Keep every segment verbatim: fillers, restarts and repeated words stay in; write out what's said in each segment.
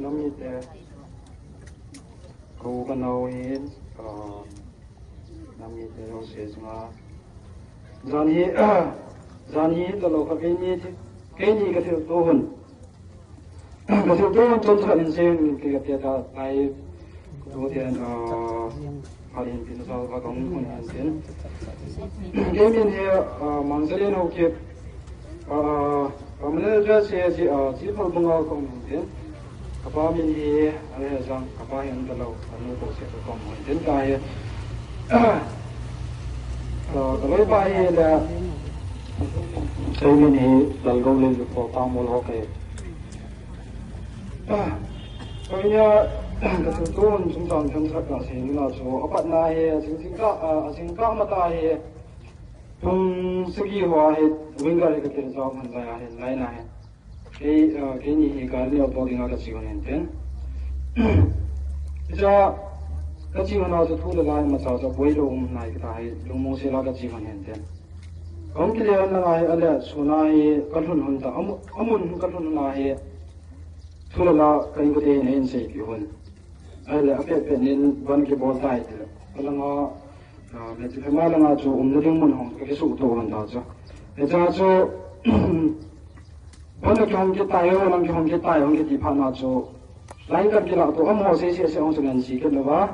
Namite, ko kanao hi, ah, namite jouse chunga. Jan hi, jan hi talou kha keini, keini kathilto hun. Kathilto hun chomcha khat hin seiyin kati ta tai. Tutian, ah, Harin pin sa ka kong kun han tin. Keini hi, ah, Mangzalen Haokip, ah, permanent address hi, ah, Chiphalbung a kong hin tin. Kapa min hi, ah, Hejang, kapa hin talou, anu ko se ka kong hin tin ta hi. Ah, kaloipa hi la, sei min hi, Lalgou Lel ko ta mol ho kai. Koiya, kathilto hun chungchang themkhat kasei nina chu, apatna hi, ajing jingkah, ah, ajing kah matah hi, pung sagi hoa hi, winger hi kakirjao man lai ahin, lai na hi. Kei, ah, keini hi gari neo to dinga kache hun hin tin. Hicha, kache hun a chu thu le la imacha chu boilou um nai kati hi, lungmong sela kache hun hin tin. Kahung kile hun langa hi, ale, suna hi, kalhun hun ta, amu-, amun kalhun hun a hi, thu le la ka inkote hin eiseipeh hun. Ahile, apet pet nin ban kibol tai tile. Kalanga, ah, Meitei Phama langa chu umna ding mun hung kakisuhto hun ta chu. Hicha chu, ban kihong kit tai, ho lang kihong kit tai, hung kiti phat na chu. Line kan kilahto, amaho sei sei sei hung chu ngan si kit lou va.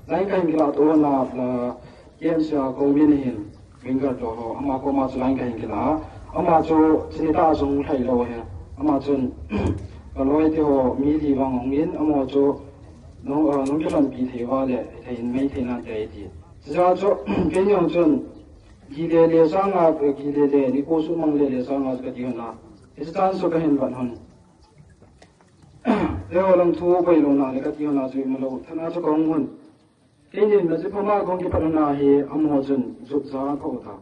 Line kan kilahto na, la, K M C a ko min hin. Winger to ho, ama koma chu line kahin kila. Ama chu chini ta jong lhai lou hi. Ama chun, kaloi te ho, mi li vang hung in, amaho chu, nung, ah, nung kilhonpi thei uva le, thei in mei thei nante ati. Chuche chu, keini jong chun, gile le sanga, gile le, ni ko sumang le le sanga kati hun a. Hiche chance chu kahin vat hun. Eiho lang thu boilou na le kati hun a chu imalou, thana chu kahung hun. Keinin Meitei Phama kahung kipat na hi, amaho chun, jupja akou ta.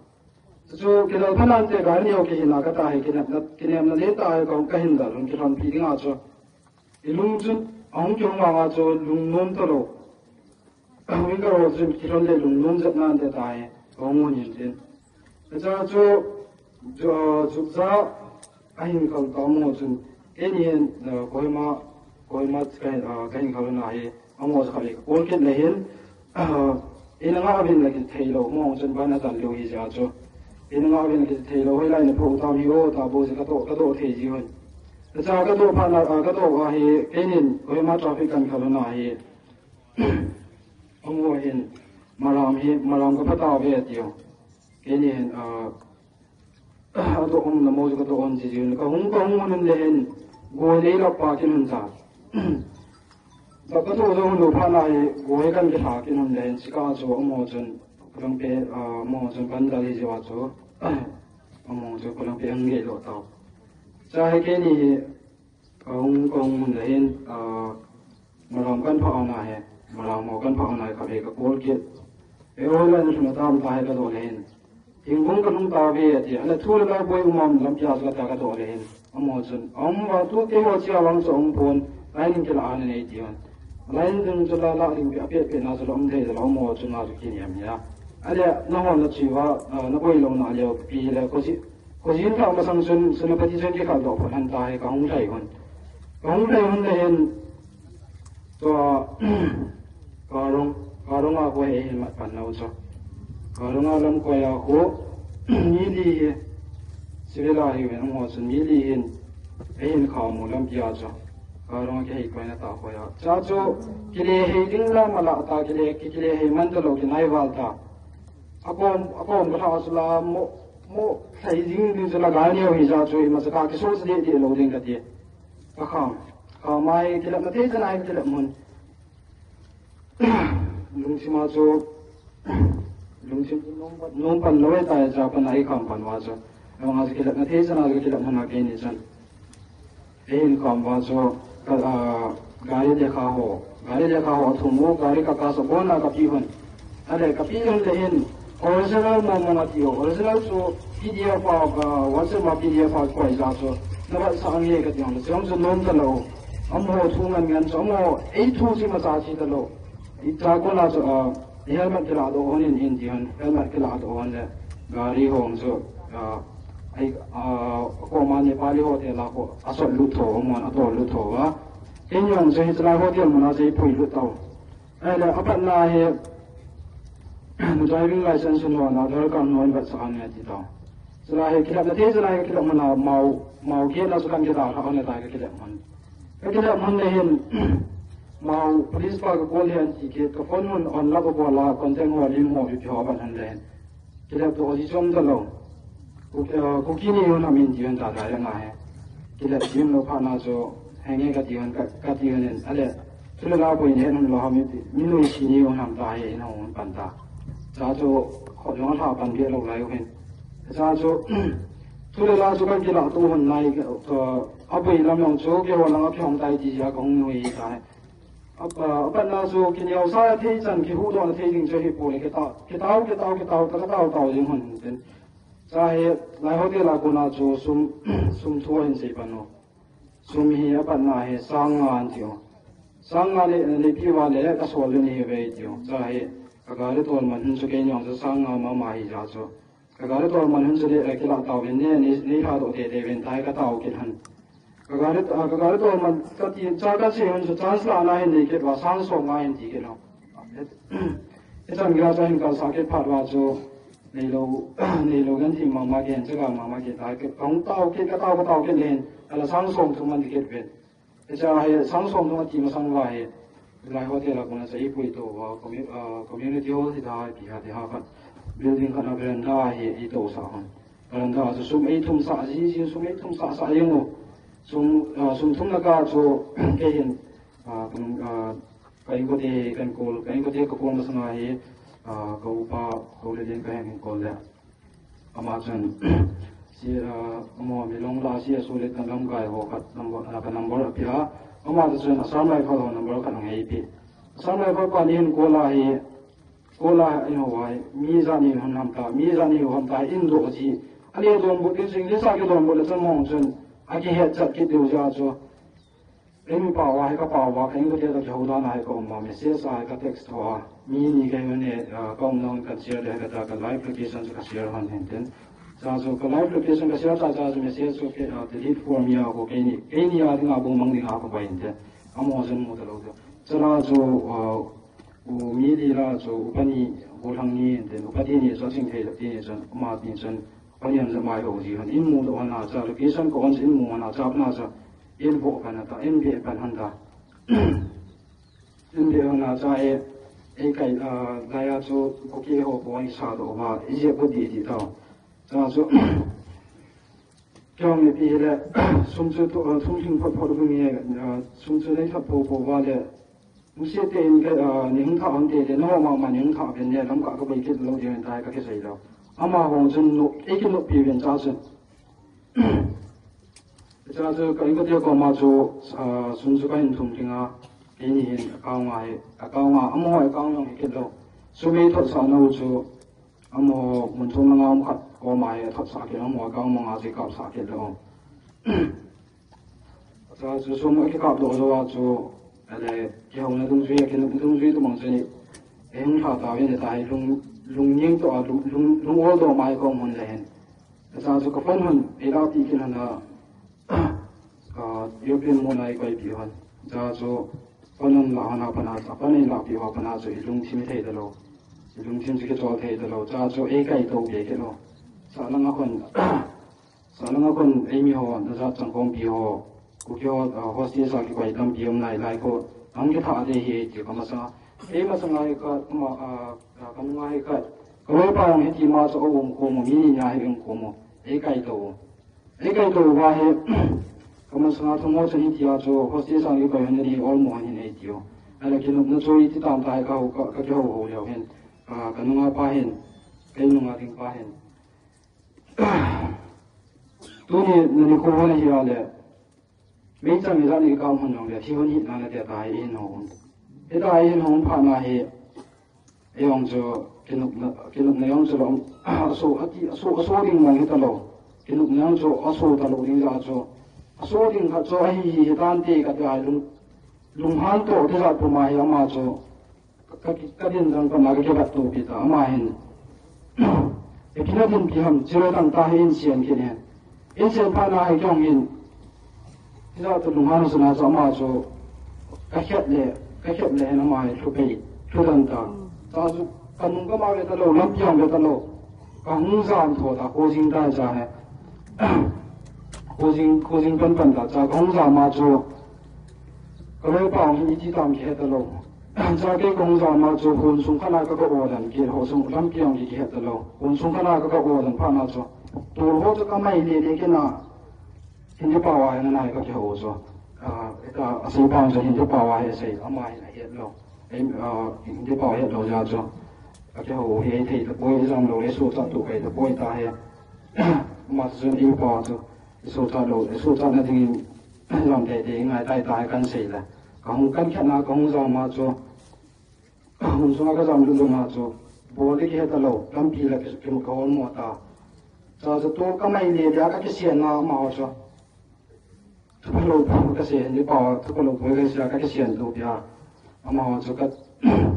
Chuchu, kidalpha nante gari neo kihina kati hi, kinepna, kinepna le ta hi kahung kahin dal, hung kilhonpi dinga chu. Ilung chun, ahung kihung vanga chu, lungnom talou. Winger ho chun, kilhon le lungnom jep nante ta hi, kahung hun hin tin. Hicha chu, ju-, ah, jupja, ahin kal ta amaho chun, keini hin, ah, Kohima, Kohima ka, ah, kahin kal na hi, amaho chu khat le kakol kit le hin, ah, ina nga uvin le kithei lou, amaho chun ban ajan lou hi jeh a chu. Ina nga uvin le kithei lou, hoilai na phu tam hi o, ta bou jeh kadoh, kadoh thei ji hun. Hicha kadoh phat na, ah, kadoh a hi, keinin Kohima traffic kan kal na hi. Amaho hin, Maram hi, Maram kapha tauve ati o. Keini hin, ah, Adoh um na mo chu kadoh un chi jin. Kahung, kahung hun le hin. Go nei lap pa kin hun cha. Ba katoh jo hun lou phat na hi, go hi kan kilha kin hun le hin. Chika chu amaho chun. Kulang pe, ah, amaho chun kan dal hi jiu a chu. Amaho chu kulang pe ang ge lo tau. Cha hi keini hi. Kahung, kahung mun le hin, ah, Maram kan pha ana he, Maram ho kan pha ana he, kave kakol kit. E oi la ni suna tam ta he kadoh le hin. Hingbung kalhung tauve ati, ala thu le la boi umam lampi a chu kata kadoh le hin. Amaho chun, um va tu te ho chia vang chu um pon, line in kila ana nei ti hon. Line ding chu la la ding pi a pe pe na chu la um thei la amaho chun na chu kiniam ya. Ale, nahon na chi va, ah, na boi lo na le pi le ko si, Khojin thah masang chun, Senapati chun kikhal doh phot han ta hi kahung lhai hun. Kahung lhai hun le hin, tua, Karong, Karong a koi hi hin mat pan nau chu. Karong a lam koi a khu, mi li hi, civil a hi ven amaho chun mi li hin, eihin khamu lampi a chu. Karong a kihei koi na ta koi a. Cha chu, kile hei ding la mala ta, kile, ki, kile hei man ta lo kinai val ta. Akom, akom ka tha chu la mo, mo, thai jing ding chu la gal neo hi ja chu ima cha ka kiso cha de de lo ding ka ti. Ka kham. Ka mai kilap na thei cha nai kilap mun. Lungsim a chu, lungsim chu nom pan, nom pan lo e ta e cha pan ai kham pan wa chu. Long a chu kilap na thei cha na kilap mun a ke ni chan. Eihin kham va chu, ka, ah, gari lekha ho, gari lekha ho thum u, gari ka ka sa bon a ka pi hun. Ale ka pi hun le hin, original mo mo ati ho, original chu P D F a, ah, WhatsApp a P D F a koi ja chu, na ba sa ang ye ka ti hon, chu chu nom ta lo. Amaho thu ngan ngan chu, amaho ei thu chi ma cha chi ta lo. I cha ko na chu, ah, helmet kila doh hon in, in ti hon, helmet kila doh hon le, gari hong chu, ah, ai, ah, ko ma Nepali ho te la ko, a sot lut tho, mon a tol lut tho va. Kei jong chu hiche lai hotel mun a chu eipui lut tau. Ahile apatna hi driving license ho na Aadhaar card ho in vetsah ange ti tau. Chulai hi kilep na thei, chulai hi kilep mun a Mao, Mao gate na chu kan kidalha ange tai ka kilep mun. Ka kilep mun le hin Mao police pa ka call hi anti kit, ka phone mun on lap a bol a contact ho lim ho ipi ho aban hon le hin. Kilep to ji chom ta lou. Ku, eh, Kuki ni hon amin ti hon ta ta ya nga he. Kilep jim lou phat na chu henge ka ti hon ka, ka ti hon in. Ale, thu le la boi ne hon lou ham ti. Min noi si ni hon ham ta he in hon pan ta. Cha chu kho jong lha pan be lou lai hin. Cha chu thu le la chu kan kila tu hon nai ka, a boi lam jong chu ke ho lang a ke hong tai ti ja ka hong noi ta he. Apa, apa na chu kineo sa thei chan kihuhdoh na thei ding chu hi pole, kitao, kitao, kitao, kitao, ta kitao tao ding hon tin. Cha hi, lai hotel a kona chu sum, sum thu ahin sei pan u. Sum hi apatna hi sang nga an tiu. Sang nga le, le pi va le ka sol le ni ve tiu. Cha hi, ka gari tol man hin chu kei jong chu sang nga mama hi ja chu. Ka gari tol man hin chu le, eh, kila tau hin ne, nei, nei lha doh tete ven tai ka tao kit han. Ka gari, ah, ka gari tol man ka ti, cha ka sei hin chu chance la na hin nei kit va sang som nga hin ti kit lou. Hichan gei a cha hin kal sa kit phat va chu nei lou, nei lou gan ti mama kit, cha ka mama kit tai ka hung tao kit, ka tao, ka tao kit le hin, ala sang som thum man ti kit ven. Hiche hi sang som thum ati masang uva hi, lai hotel a kona chu eipui to uva, commu-, ah, community hall hi ta, ti ha, ti ha khat. Building khat a veranda hi eito sah hon. Veranda chu sum eithum sah, ji, ji sum eithum sah, sah jeng u. Sum, ah, sum thum laka chu, kei hin, ah, kan, ah, ka inkote kan call, ka inkote ka call masang a hi, ah, ka upa, ka u le len ka hin call le. Ama chun, si, ah, amo milong la si a sulit na lamkai ho khat number, ah, ka number a pia. Ama chun Assam Rifle ho number khat angai pi. Assam Rifle pa ni hin call a hi, call a in ho ai, mi jat ni hon ham ta, mi jat ni hon ham ta, in doh ji. Ani donbut ding jing, lisa kidonbut le chun mong chun, akihet chat kit diu ja chu. Eimi pao a hi ka pao a, ka inkote toh kihou dan a hi ka um a, message a hi ka text tho a. Mi ni ka hi ne, ah, ka umna hon ka share le hi ka ta ka live location chu ka share hon hin tin. Cha chu ka live location ka share cha cha chu message chu ke, ah, delete for mi a ko keini, keini a ding a bung mang ding a ko bai hin tin. Amo chun mu ta lou te. Cha la chu, ah, u mi li la chu, upa ni, bu thang ni hin tin, upa ti ni chu ching thei ti ni chun, ama ti chun, upa ni am ja mai ho ji hon, in mu ta hon a cha, location ko on in mu hon a cha, na cha, in bo pan ta, in be pan hon ta. In be hon a cha e, ei kai, ah, lai a chu, Kuki ho po i sa doh uva, i je ko di di tao. Cha chu, kei mi pi le, sum chu to, ah, sum hing phot phot bu nge, ah, sum chu nei thap po po uva le, mu se te in ka, ah, ni hung tha hon te le, no ma ma ni hung tha ven le, lam ka ka bai kit lou de ven tai ka ke sai lou. Ama hong chun no, ei ki no pi ven cha chun. Cha chu ka inkote koma chu, ah, sum chu ka hin thum ding a, keini hin account a hi, account a, amaho account jong hi kit lou. Sum ei thot sah nau chu, amaho mun thum langa um khat koma hi thot sah kit, amaho account manga chu kap sah kit lou. Cha chu sum a kikap doh jou a chu, ale, kihouna dungjui a, kinop dungjui tu mang chu ni, ei hung lha tau hin ta hi lung, lung ning toh a, lung, lung, lung ol doh mai ka um hon le hin. Cha chu ka phone hon, ei la pi kin hon a, ah, European mun a ei koi pi hon. Cha chu phone hon la hon a pana, cha phone hon la pi hon pana chu i lungthim thei ta lou. I lungthim chu kichol thei ta lou. Cha chu ei kai to be kit lou. Sa langa kon, sa langa kon eimi ho, na jat chang kom pi ho. Kuki ho, ah, hostage a kikoi tampi um nai lai ko. Ang kitha de hi ti ka masa. Ei masanga hi ka, ma, ah, ah, ka nunga hi ka. Ka loipa jong hiti ma chu a um ko mo, mi ni nia hi um ko mo. Ei kai to. Ei kai to uva hi, ka masanga thum ho chun hiti a chu, hostage a kikoi hon ni ol mo hon hin ei tiu. Ahile kinopna chu iti tam ta hi ka ho, ka, ka kihou hou leu hin. Ka, ka nunga pa hin, kei nunga ding pa hin. Tuni na nikho hon hi a le, meichang ijat ni ka um hon jong le, thi hon hi na na te ta hi in ho hon. Hi ta hi in ho hon pha na hi, ei jong chu, kinopna, kinopna jong chu lo, aso, ati, aso, aso ding mang hi ta lou. Kinopna jong chu, aso ta lou ding ja chu. Aso ding khat chu, ahi hi, hi tan te ka ti ai lung, lunghan to, ti ja pu ma hi ama chu. Ka, ka, ka din jang kona ka kibat to pi ta, ama hin. Ipi na din pi ham, chiro tang ta hi in sian kit hin. In sian pha na hi kiong hin. Hijat tu lunghan suna chu ama chu. Ka khet le, ka khet le hin ama hi thu pei, thu dan ta. Cha chu ka nung ka ma ve ta lo, lampi ang ve ta lo. Ka hung jam tho ta, ko jing ta cha he. Ko jing, ko jing pan pan ta, cha ka hung jam ma chu. Ka loi pa hin iti tam ki he ta lo. Cha kei ka hung jam ma chu, hun sung khat na ka ka o dan ki, ho sung lampi ang ki ki he ta lo. Hun sung khat na ka ka o dan pha na chu. Tol ho chu ka mai le le ki na. Hindi pao a hin anai ka kihou chu. Ah, ita, asei pao chu Hindi pao a hi asei, ama hin ahet lou. Ei, ah, Hindi pao ahet lou jeh chu. Ka kihou hi ei thei tapoi, jam lou le suhchat tu kai tapoi ta hi. Ama chu ei pao chu. Suhchat lou, suhchat na dingin jam thei thei ngai tai ta hi kan sei le. Ka hung kan khet na, ka hung jam ma chu. Hun sunga ka jam lut lut na chu, bol ding kihe ta lou, lampi la ki, ki, ka hol mo ta. Cha chu tol ka mai le le a ka kisian na amaho chu. Thupha lou ka sei, Hindi pao, thupha lou ka sei a ka kisian tu pia. Amaho chu ka,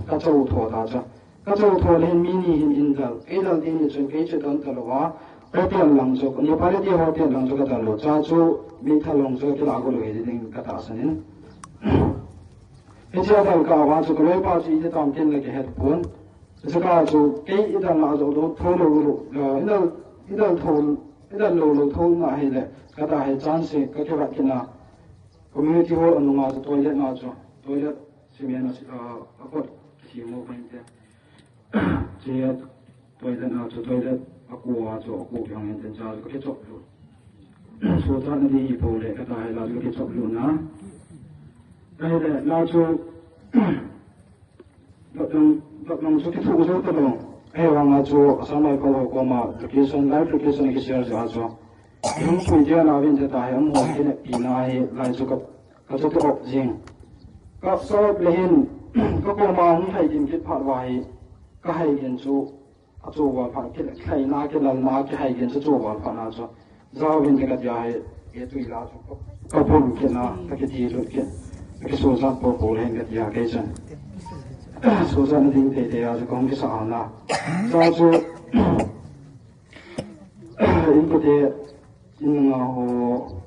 ka chou tho ta chu. Ka chou tho le hin mi ni hin in dal. Kei dal ding ni chun kei chu don ta lou a. Hotel lang chu, Nepali te hotel lang chu ka dal lou. Cha chu mi thalong chu ka kila ko lou hi ding ka tahsan in. Hiche a dal kah uva chu ka loipa chu iti tam tin la kihet pon. Hiche kah chu kei i dal na jou lou tho lou lou, eh, i dal, i dal tho, i dal lou lou tho na hile, ka ta hi chance ka kivat kit na. Community hall a nunga chu toilet na chu, toilet cement a si, eh, a kot kisem mo ka inte. Che toilet na chu toilet a ko a chu a ko kiang in ten cha chu ka kichop lut. Suhchat na ding hi po le ka ta hi la chu ka kichop lut na. Ka hi le la chu dot lang, dot lang chu kithu jou ta lou. Ahivang a chu Assam Rifle ho koma location, live location ki share jeh a chu. Hung pui dia na vin te ta hi amaho kineppi na hi lai chu ka, ka chu ki op jing. Ka, ka op le hin, ka koma hung hai din kit phat uva hi, ka hai din chu, a chu uva phat kit, khai na ki lal na ki hai din chu chu uva phat na chu. Jao vin te ka dia hi, e tui la chu. Ka pum kit na, ka kiti lut kit. Ka ki suhchat po po le hin ka dia kei chun. Suhchat na ding tei tei a chu ka hung kisa a na. Cha chu, Inkote, in nga ho,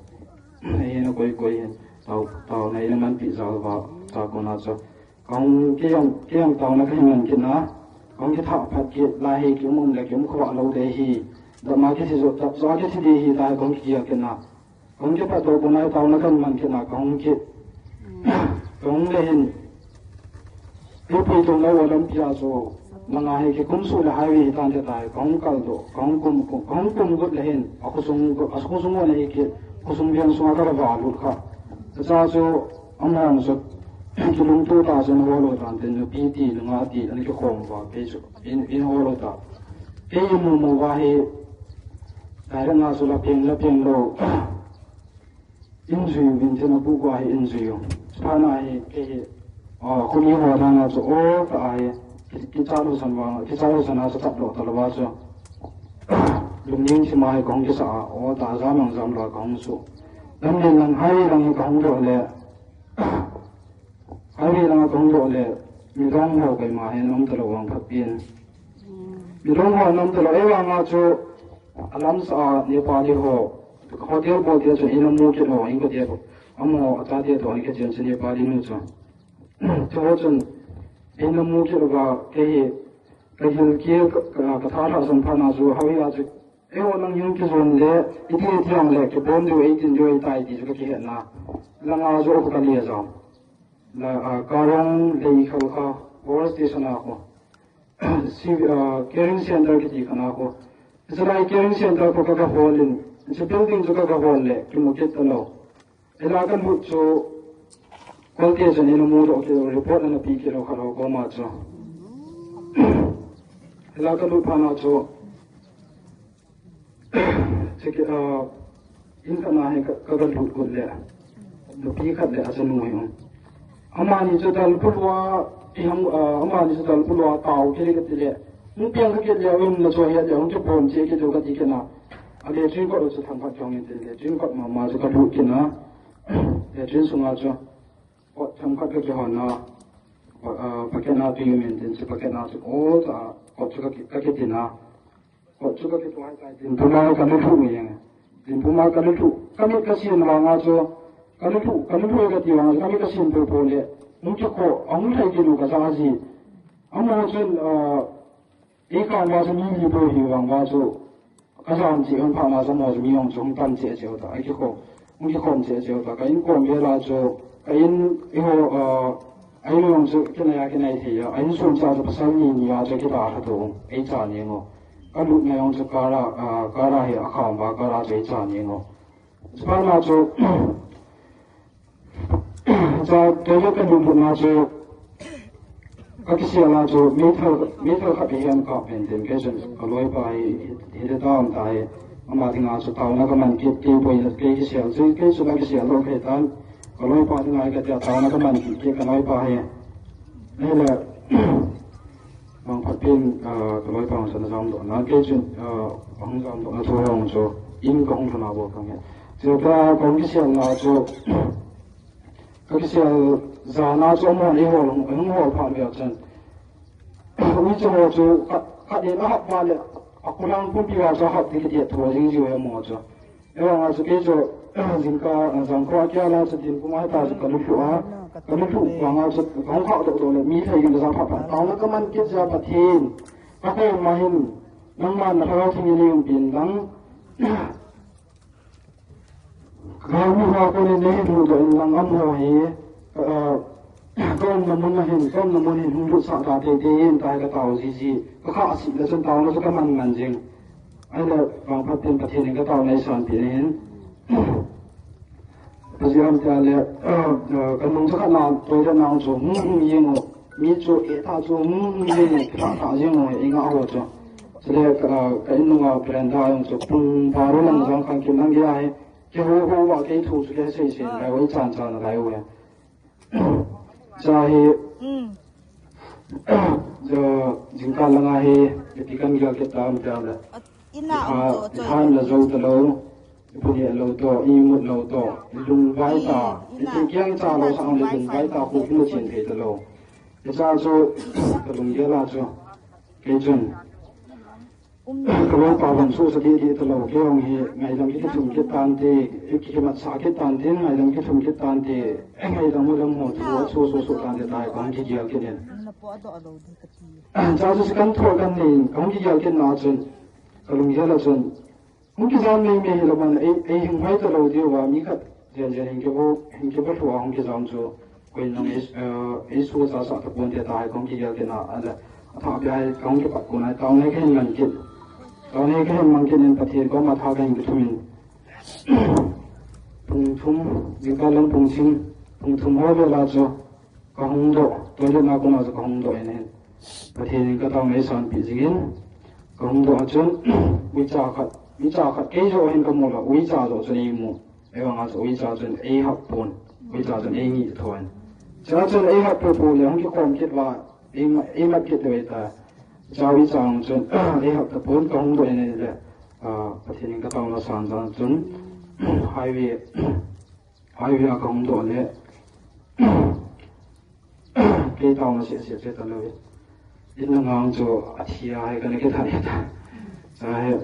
hei na koi koi hin, tao, tao na in manpi jal va, ta ko na cho. Kong kiyang, kiyang tao na kahin man kit na, kong kitha phat kit, la hei ki um um le ki um kho lou de hi, da ma ki si jo, da jo ki si de hi, ta kong ki kit na. Kong kipatdoh pon a hi tao na kahin man kit na kong ki. Kong le hin. Lupui tong lou a lampi a chu. Langa hi kikum suh le highway hi tan te tai. Kong kaldoh. Kong kum, kong kum got le hin. A khosung, a khosung got le hi ki. Khosung lian sunga ka va lut kha. Cha chu among chu. Kilungto ta chu na ho lou tan te nupi ti, nunga ti, ani kikhom va kei chu. In, in ho lou ta. Kei in mu mu va hi. Direct nga chu la peng, la peng lou. In jui uvin tin a bu ko a hi in jui u. Chuphat na hi kei hi, ah, kumi ho dan a chu o ta a hi, ki, kicha lou san vang, kicha lou san a chu chat lou ta lou va chu. Lungning thim a hi kahung kisa a, o ta a jam ang jam lou a kahung chu. Lam len lang hai lang hi kahung doh le. Highway langa kahung doh le, midang ho keima hin um talou vang phat pin. Midang ho um talou, ei vanga chu, alam sa a Nepali ho, hotel bol tia chu, ina mu kit ho, inkote ho, amaho, achate to, inkote chu Nepali nu chu. Chu ho chun, ina mu kit ho va, kei hi, ka hil kil, ka, ka, ka tha lha san phat na chu, highway a chu, Eiho lang hung kijon le, iti iti ang le, kibon diu, eitin diu, eitai ti chu ka kihet na. Langa jo ka le jao. La, ah, Karong Leikhal kha, power station a ko. Si, ah, caring center kiti kha na ko. Isa lai caring center ko ka ka hol in. Isa building chu ka ka hol le, kimu kit talou. Ela ka lut chu, kolte chun ina mu doh kit, report ana pe kit lou kha lou koma chu. Ela ka lut phat na chu, chiki, ah, in khat na hi ka, ka, ka lut got le, nupi khat le achanu hi um. Amani chu dal pulua, i hang, ah, amani chu dal pulua tao kit le kati le. Hung piang kha kit le, um na chu hi le, hung kibom che kit lou kati kit na. A latrine kot chu themkhat jong in tin latrine kot mama chu ka lut kit na. Latrine sunga chu kot themkhat ka kihon na. Kot, ah, packet na tui um in tin chu packet na chu o ta kot chu ka ki, ka kiti na. Kot chu ka kituai tai tin puma ka luthu nge. Tin puma ka luthu. Ka mit ka sin vanga chu Ka luthu, ka luthu ka ti vang, ka mi ka sin po po le. Hung ki kho, hung thei ki lu ka sa ji. Amo chun, ah, ei ka ma sa mi li po hi vang va chu. Ka jan chi hung pha na sa mo mi hung chu hung tan che che ta. Ai ki kho, hung ki khom che che ta. Ka in kom ve la chu, ka in i ho, ah, ai mi hung chu ki na ya ki nai thei ya. Ai sun cha chu pasal ni ni ya chu ki ta kha tu. Ei cha ni ngo. Ka lut na hung chu ka ra, ah, ka ra hi a kham va ka ra chu ei cha ni ngo. Chupana chu, cha, kei ka lungputna chu, ka kisialna chu, meithal, meithal khat hi hiam ka pen tin, kei chun ka loipa hi, hi, hi ta am ta hi, ama dinga chu taona ka man kit, kei poi na, kei kisial chu, kei chu ka kisial lo kei tan, ka loipa dinga hi ka tia taona ka man kit, kei ka loipa hi. Hi le, Vangphat pen, ah, ka loipa hung sana jamdohna, kei chun, ah, hung jamdohna thu hung chu, in ka hung lhuna bol kang he. Chu ka, ka hung kisialna chu, ka kisial jana chu amahon ei hol, hung hol phat veu chun. Ui chu ho chu, khat, khat in a hap va le, a kulang pumpi va chu a hap ti kiti a thu jing jiu he mo chu. Evanga chu kei chu, jingkah, jangkah a kia la chu tin puma heta chu ka luthu a, ka luthu vanga chu ka hung khah doh doh le mi thei in ka ja phat phat. Taona ka man kit ja Pathen, ka koi ma hin, nangman na lhagao theng in nei um pin lang. Ka mi ha ko ne nei hung doh in lang am ho hi, ka, ka umna mun a hin, ka umna mun hin hung lut sah ta tei tei in ta hi ka tao ji ji. Ka khah a si le chun taona chu ka man ngan jing. Ahile, vangphat pen Pathen in ka taona ei sanpeh in ahin. Pathen in tia le, ka nung chakhat na toilet na chu hung hung jeng u. Mi chu eh tha chu hung hung jeng u, tha tha jeng u, i ngah ho chu. Chule, ka, ka in nunga veranda jong chu pung baru lang jong khang kim lang gei ahi. Kei ho ho va kei thu chu kei sei sei lai u, i chan chan lai u. Cha hi, cha jingkah langa hi, ipi kan gel kit tam tia le. Ina um to, i than la jo ta lo, i puni lo to, i mut lo to, i lungvai ta, i ti kiang cha lo sang le lungvai ta, ko kin chen thei ta lo. I cha chu, ka lunggel a chu, kei chun. Ka loipa hon sohsa deh deh talou, kei jong hi ngaidam kithum kit tante, kikhemat sah kit tante, ngaidam kithum kit tante, ngaidam u lam ho thu, so, so, so tante tai, kahung kigel kit in. Cha chu second thought kan nei in, kahung kigel kit na chun, kalunggel a chun, hung kijam mei mei hi lam an, ei, ei hing hoi talou diu va, mi khat, jen jen hing kivo, hing kivo thua hung kijam chu, Koi nung ei, eh, ei su sa sa tapon te ta hai kong kigel kit na, ale, atha pi hai kong kipat kon ai, taona kahin man kit. Taona kahin man kit in Pathen koma tha kahin kithum in. Pung thum, jingkah lang pung thum, pung thum ho vel a chu, kahung doh, toilet na kona chu kahung doh in hin. Pathen in ka taona ei sanpeh jing in, kahung doh a chun, uicha khat, uicha khat, kei joh hin kamu lou, uicha joh chun ei mu. Ei vang a chu uicha chun ei hap pon, uicha chun ei ngih thon. Cha chun ei hap po po le hung kikhom kit va, ei ma-, ei mat kit ve ta. Cha uicha chun ei hap ta pon kahung doh in le, ah, Pathen in ka taona san jan chun highway, highway a kahung doh le. Kei taona seh seh seh talou. In langa chu athi a hai kana kithat ta. Cha hi,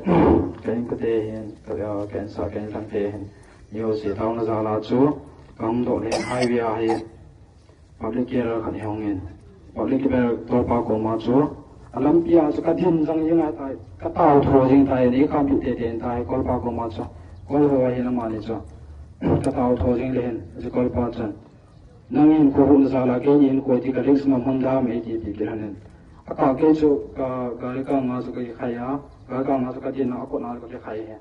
ka in kate hin, ka, ka in sa, ka in lang te hin. Yo se taona jal a chu, kahung doh le highway a hi. Public care khat hi hung in. Public care tolpa koma chu. Alampi a chu kadin jang jing a tai, katao tho jing tai, ni kampi te te tai, kolpa koma chu. Kol ho hi na mani chu. Katao tho jing le hin, chu kolpa chun. Nangin ko hung jal a, keini hin ko ti ka risk ngam hon dam e ti ti kit lhon in. Aka kei chu ka gari kanga chu ka kikhai a, gari kanga chu ka din a, a kona ka kikhai e.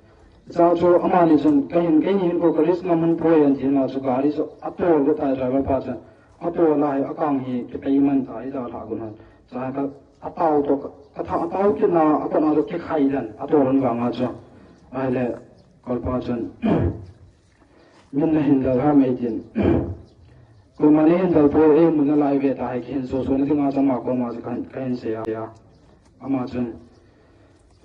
Cha chu amani chun ka hin, keini hin ko ka risk ngam hon poi an ti na chu gari chu atol ve tai driver pa chun. Atol a hi akang hi kipei man ta i dalha gun hon. Cha ka atao to ka, ka tha atao kit na, a kona chu kikhai dan, atol hon vanga chu. Ahile kolpa chun. Min nahin dal ham eitin. Koima nahin dal poi, ei mun nalai ve ta hai kihin soso na dinga chu ama koma chu kahin, kahin sei a. Ama chun,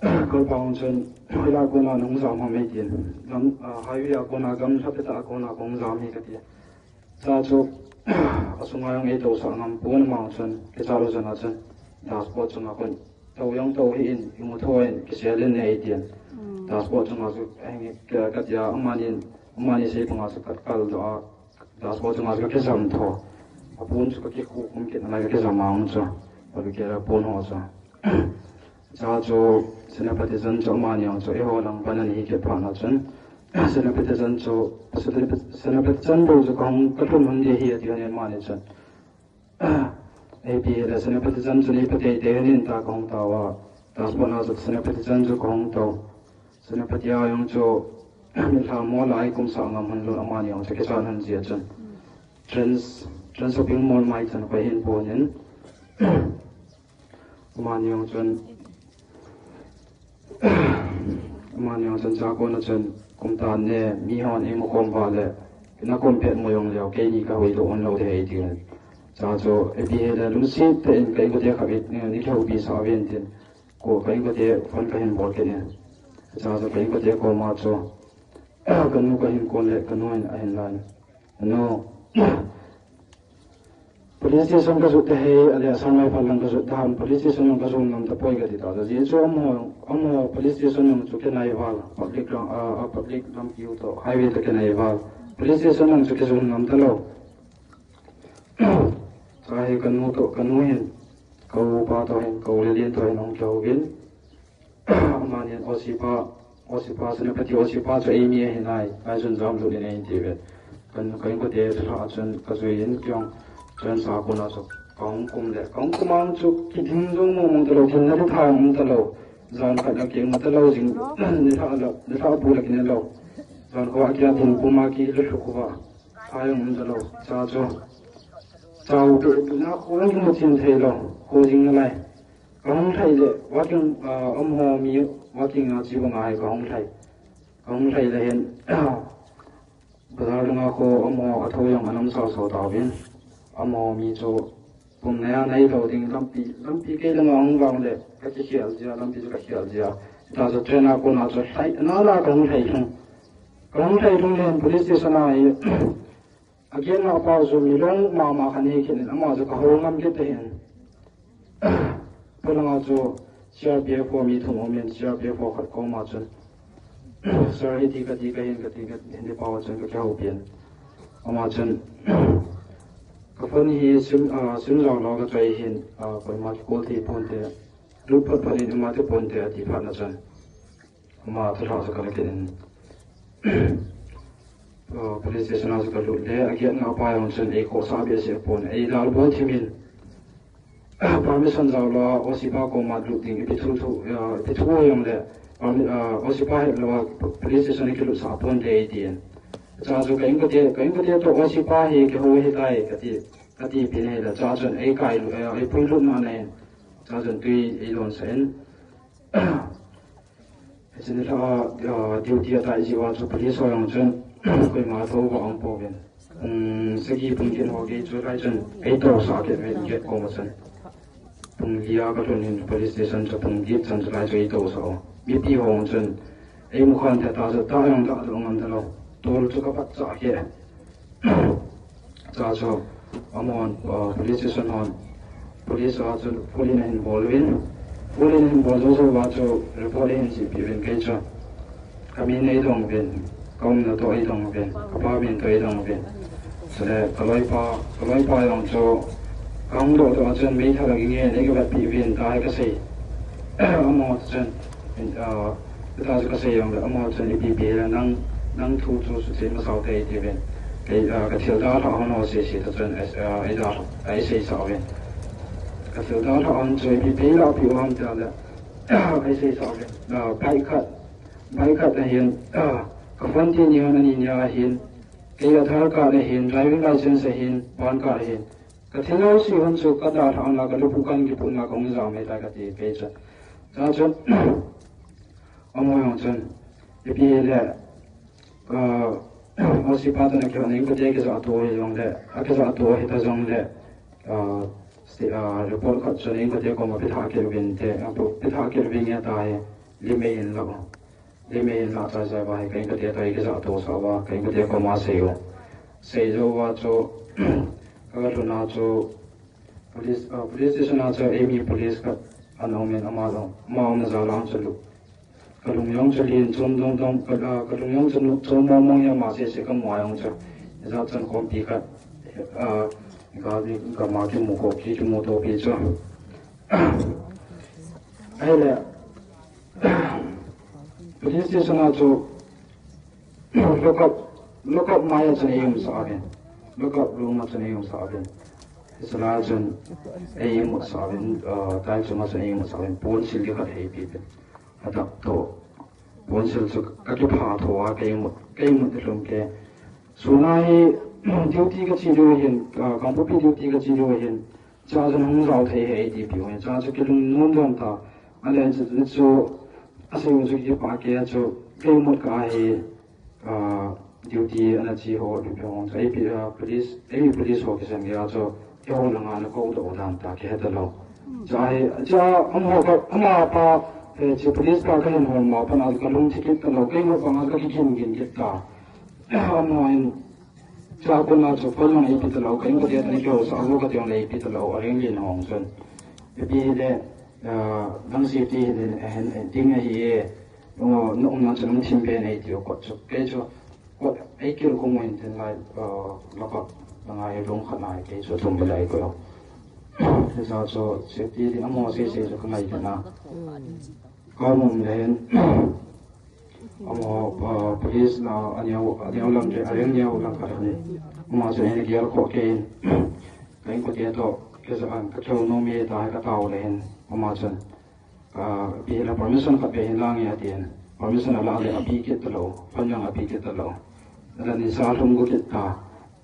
kolpa hung chun, hoilai kona nahung jam ham eitin. Gam, ah, highway a kona, gamla peta a kona kahung jam hi kati. Cha chu, asunga jong ei tousah ngam pon ama chun, kicha lou chun a chun, dashboard chunga kon. Tou jong tou hih in, imu thou in, kisel in nei tin. Mm. Dashboard chunga chu, henge, ka, katia, amanin, amani sei panga chu ka kal doh a, Dashboard chunga chu ka kijam tho. Apon chu ka kikhu khum kit nalai ka kijam a chu. Ka kikhu apon ho chu. Cha chu Senapati chan chu amani jong chu eiho lang pan ahi kit phat na chun. Senapati chan chu, Senapati chan bou chu ka hung ka lhun hun ding ahi ati hon in amani chun. Ipi hile Senapati chan chu nei patei tei hon in tia ka hung tao a. Dashboard na chu Senapati chan chu ka hung tao. Senapati a jong chu mi lha mo lai kum sang ngam hon lou amani jong chu kichat hon jia chun. Trends, Trends Shopping Mall mai chan ka hin pon in. Amani jong chun, amani jong chun cha kona chun kum tan ne, mi hon eimu khom uva le, na kum pet mo jong leo, keini ka hui lou hon lou ding ahi tin. Cha chu, ipi hile lungset tah in ka inkote khat in, ni thou pi sa ven tin. Ko ka inkote phone ka hin bol kit in. Cha chu ka inkote koma chu, ka nu ka hin call le, ka nu in ahin lan. Nu, police station ka jot tahih, ale Assam Rifle lang ka jot tahih, police station lang ka jot ngam tapoi ka ti ta. Ajeh chu amaho, amaho police station lang chu kinai val, public lang, ah, ah, public lampi u toh, highway toh kinai val. Police station lang chu kijot ngam talou. Cha hi ka nu toh, ka nu hin, ka u pa toh hin, ka u le lien toh hin hung kihou vin. Amani in O C pa, O C pa, Senapati O C pa chu eimi ahi nai, lai chun jam lut in ahin ti ve. Kan, ka inkote thulha chun ka jui in kei jong, chun sa kona chu ka hung kum le, ka hung kum ang chu kiding jong mong mong talou, thinna le tha um talou, jan khat a keng talou jing, ni tha la, ni tha bu la kin lou. Jan kho a kia thingpum a ki lu lu kho va, tha jong um talou, cha chu. Chau te, na kho jong kimu chin thei lou, kho jing nalai. Ka hung lhai le, walking, ah, amaho mi, walking a chi banga hi ka hung lhai. Ka hung lhai le hin, bazar langa kho amaho a tho jong anam sao sao tauvin. Amaho mi chu pum nai a nai lou ding lampi, lampi kei langa hung vang le, ka kikhel jia, lampi chu ka khel jia. Hita chu train a kona chu lhai, na la ka hung lhai lhung. Ka hung lhai lhung le hin police station a hi, Again, na pa chu milong mama khat ahi kit in, ama chu ka hou ngam kit tahin. Polanga chu C R P F ho mi thum um in, C R P F ho khat koma chun, "Sir, hiti kati kahin, kati kahin," ti pa chun ka kihou pen. Ama chun, "Ka phone hi sim, ah, sim jao lou ka choi hin, ah, koima kikol thei ponte, lut phot phot in ima ti ponte," ati phat na chun. Ama thulha chu ka la kit in, uh, police station a chu ka lut le, a gate nga pa jong chun ei khohsah behseh pon, ei lal bol thim in, permission jao lou a, O C pa koma lut ding, ipi thu thu, uh, ipi thu jong le, permi-, uh, O C pa het lou a, police station a kilutsah ponte ei ti in. Cha chu ka inkote, ka inkote toh O C pa hi kihou ahitai, kati, kati pen ahile, cha chun ei kai, uh, ei pui lut na na in, cha chun tui ei lon sah in. Hiche nilhah a, ah, duty a tai jeh uva chu police ho jong chun, koima thouva aum pouvin. Pung sagi pung get ho gei chu lai chun, ei tousah kit uvin gate koma chun. Pung li a ka lhun in police station chu pung get chan chu lai chu ei tousah u. Mipi ho jong chun, ei mukhan thei ta chu ta jong ta lou ngam talou. Tol chu ka pat chah kit. Cha chu, amahon, uh, police station hon, police a chun phone in ahin bol uvin, phone in ahin bol jou jou uva chu report ahin jihpeh uvin kei chu. Ka min eidong uvin, ka umna toh eidong uvin, ka pa min toh eidong uvin. Chule ka loipa, ka loipa jong chu, ka hung doh doh a chun meithal a kingen eiga vetpeh uvin tia hi ka sei. Amaho chun, uh, Hita chu ka sei jongle, amaho chun ipi ipi hile nang, nang thu chu suchen masau te ti uvin. Kei, ah, ka thil dalha hon ho sese toh chun, ah, ei da, ei seisah uvin. Ka thil dalha hon chu ipi ipi lahpeh u ham tile, ei seisah uvin. Ah, bike khat, bike khat ahin, ah, ka phone teni hon ani nia ahin, kei Aadhaar card ahin, driving license ahin, PAN card ahin. Ka thil jouse hon chu ka dalha hon la, ka lubu kan kiputna ka hung jam ahitai kati kei chun. Chua chun, amaho jong chun, ipi hile, ah, O C pa toh na kihou na in kati a kijahto hijongle, akijahto hita jongle, ah, sti-, ah, report khat chun in kati a koma pethah kit uvin te, ah, pethah kit uvin nge tia hi, lim eihin lah u. Lim eihin lah chai chai uva hi, ka in kati a toh kijahto sah uva, ka in kati a koma sei u. Sei jou uva chu, ka lhun a chu, police, ah, police station a chu, eimi police khat ana um in ama jong, ama umna jal a chu lu. Ka lung jong chu lhin chom dong dong, ka, ah, ka lung jong chu chom mong mong in ama sese ka mu a jong chu. Hijeh chun khompi khat, ah, ka, ka ma kimu ko ki, kimu to pi chu. Ahile, police station a chu, lock up, lock up mai a chun ei um sah uvin. Lock up room a chun ei um sah uvin. Hiche lai a chun ei imut sah uvin, ah, tai chunga chun ei imut sah uvin. Ponsil khat ei pe uvin. Adap to. Ponsil chu ka kipha tho a, ka imut, ka imut lhum kei. Sun a hi, duty ka che diu ahin, ah, Kangpokpi duty ka che diu ahin. Cha chun hung jao thei ahi ei ti piu ahin. Cha chu kilungnom jom ta. Ahile chu, chu asei u chu kipah kei a chu, ka imut kah a hi, ah, duty ana che ho, duty ho. Chu ei pi, ah, police, ei police ho kisem kei a chu, eiho langa ana kou doh dan ta, kihe talou. Cha hi, cha amaho ka, ama pa, eh, chu police pa ka hin hol ma, pa na ka lungthim kit talou, ka imut banga ka kigin gin kit ta. Amaho in, cha kona chu phone jong eipe talou, ka inkote toh kihou sah vo kati jong eipe talou, areng len hong chun. Ipi hile, ah, nang safety hi ding, eh, ding ahi e, na umna chu nang thim pen ahi tiu kot chu. Kei chu, Kot ei kil khum in tin lai, ah, lock up langa hi room khat na hi kei chu thum bel a ei koi u. Hijeh chun safety ding amaho sei sei chu ka ngai kit na. Ka um le hin, amaho, ah, police na, aneo, aneo lam le, areng neo lam khat hi. Ama chun hin gel khoh kei in. Ka inkote toh, kei chu an, ka kihou nom e tia hi ka tao le hin. Ama chun. Ah, ipi hile permission khat pe hin lang e atin. Permission ala le ape kit talou. Phone jong ape kit talou. Ala nisa lhum gu kit ta.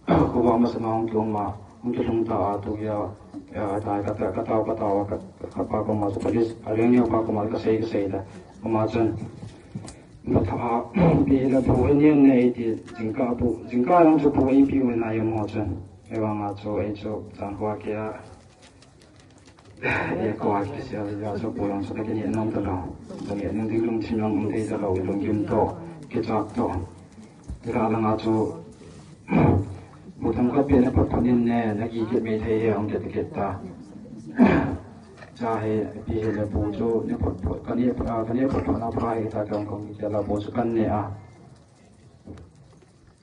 Khovah masanga hung kium a, hung kilhung ta a, tu ya, ya, ta, ka ta, ka tao, ka tao, ka, ka pa koma chu police, areng neo pa koma ka sei, ka sei ta. Ama chun. Ka tha, ipi hile bu hin nen ne ei ti, jingkah bu, jingkah jong chu bu ei pe u ahi amaho chun. Ahivanga chu, ei chu, chan kho a kei a. E, ko a kisia ja so ko jong so ka kini nom talou. Ka ni ning ding lungthim jong um thei talou, lungkim toh, kichak toh. Ira langa chu, bu themkhat pe na phot phot in ne, na gigit mai thei hi a um kit kit ta. Cha hi, ipi hile bu chu, ni phot phot, ka ni, ah, ka ni phot phot na pha hi ta ka um kong kit la bu chu ka ne a.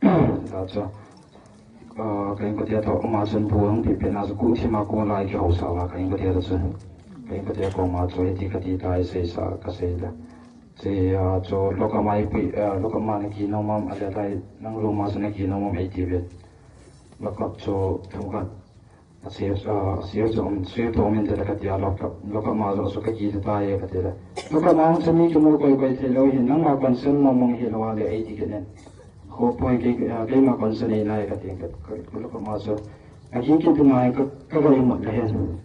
Hijeh chun, ah, ka inkote toh ama chun bu ahung peh peh na chu guhthim a kon lai kihou sah uva ka inkote toh chun. Ka inkote koma chu hiti kati tai, sei sah ka sei le. Sei, ah, chu lock up a i pui, ah, lock up a na kinom am, ahile tai nang room a chu na kinom am ei ti uvin. Lock up chu themkhat. A save, ah, save chu um, save chu um inte le ka tia, lock up, lock up ma joh chu ka kiti tai ka ti le. Lock up ma hung chu mi kimu koi koi thei lou hin, nangma consent mong mong hi lou a le ei ti kit in. Kho poi kei, ah, keima consent nei nai ka ti ka, ka, lock up ma chu. A ki kiti nai ka, ka ga imut le hin.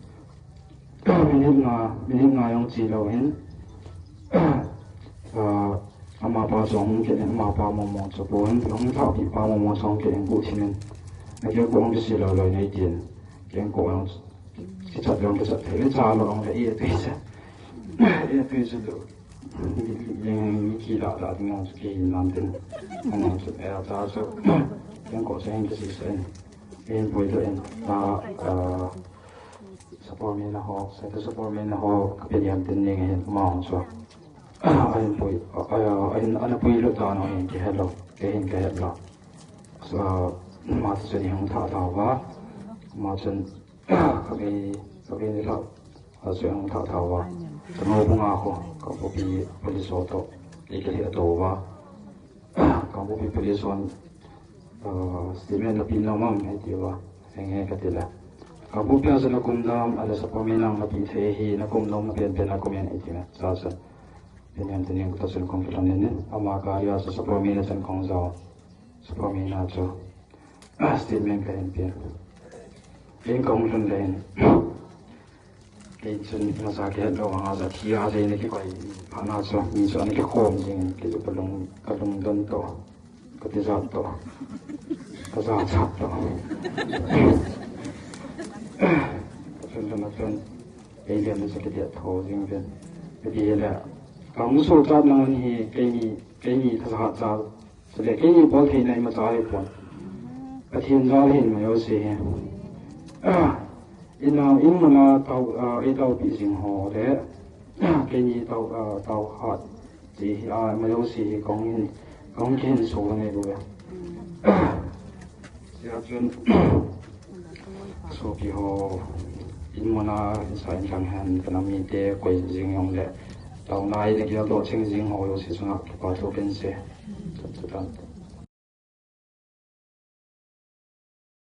Minute nga, minute nga jong che lou hin. Ah, Amapa chu ahung kit in, amapa momo chu pon, ahung thahpeh pa momo chu ahung kit in guhthim in. Akeng ko ahung kisi lou lou nei tin. Keng ko ahung kichat lou kichat thei le cha lou ahung le e tui cha. E tui cha lou. Jeng mi kilah lah ding ahung chu kihin lam tin. Ahung chu e cha chu. Keng ko chu hin kisi sa in. Hin pui lou in. Ta, ah, Support mi na ho, Central support mi na ho, kapiniam tin ning ahin, ama hung chu. Ahin pui, a, a, ahin, ana pui lut dan u hin kihe lou, kei hin kahe lou. So, ama chu chun ihung thah thah uva. Ama chun, kami, kami ni lhah, a chu ihung thah thah uva. Kangou bunga khu, Kangpokpi police ho toh, kei kalheh tou uva. Kangpokpi police hon, ah, statement na pe nom am, hiti uva, henge kati le. Kangpokpi a chu na kum nom, ahile support mi nang na pe thei ahi, na kum nom na pen pen na kum in hiti uva, cha chun. Peniam teni kut a chun kong kilhon in, ama gari a chu support mi na chun kong jao. Support mi na chu, ah, statement kahin pe. Kei kahung lhun le hin. Kei chun masa kihet lou vanga chu, thi a jeh in kikoi phat na chu, mi chu ana kikhom jing in, kei chu kalung, kalungdon toh, katijat toh, kajachat toh. Kachun chun, kachun, kei len chu kideh tho jing uvin. Kati le, kahung solchat nau hi, keini, keini thahat cha, Chule keini bol theina imacha ahipon. Pathen jal ahin, ama jouse hi. Inam, in muna tao, ah, eitaopi jing ho le, keini tao, ah, tao hat. Chi hi, ah, ama jouse hi kahung hin, kahung kihin so ngai bou ve. Tia chun sopi ho, in muna in sa in thang hen, kana mite koi jing jongle, taona in geldoh ching jing ho jouse chunga kipa thu kahin sei. Chatutan.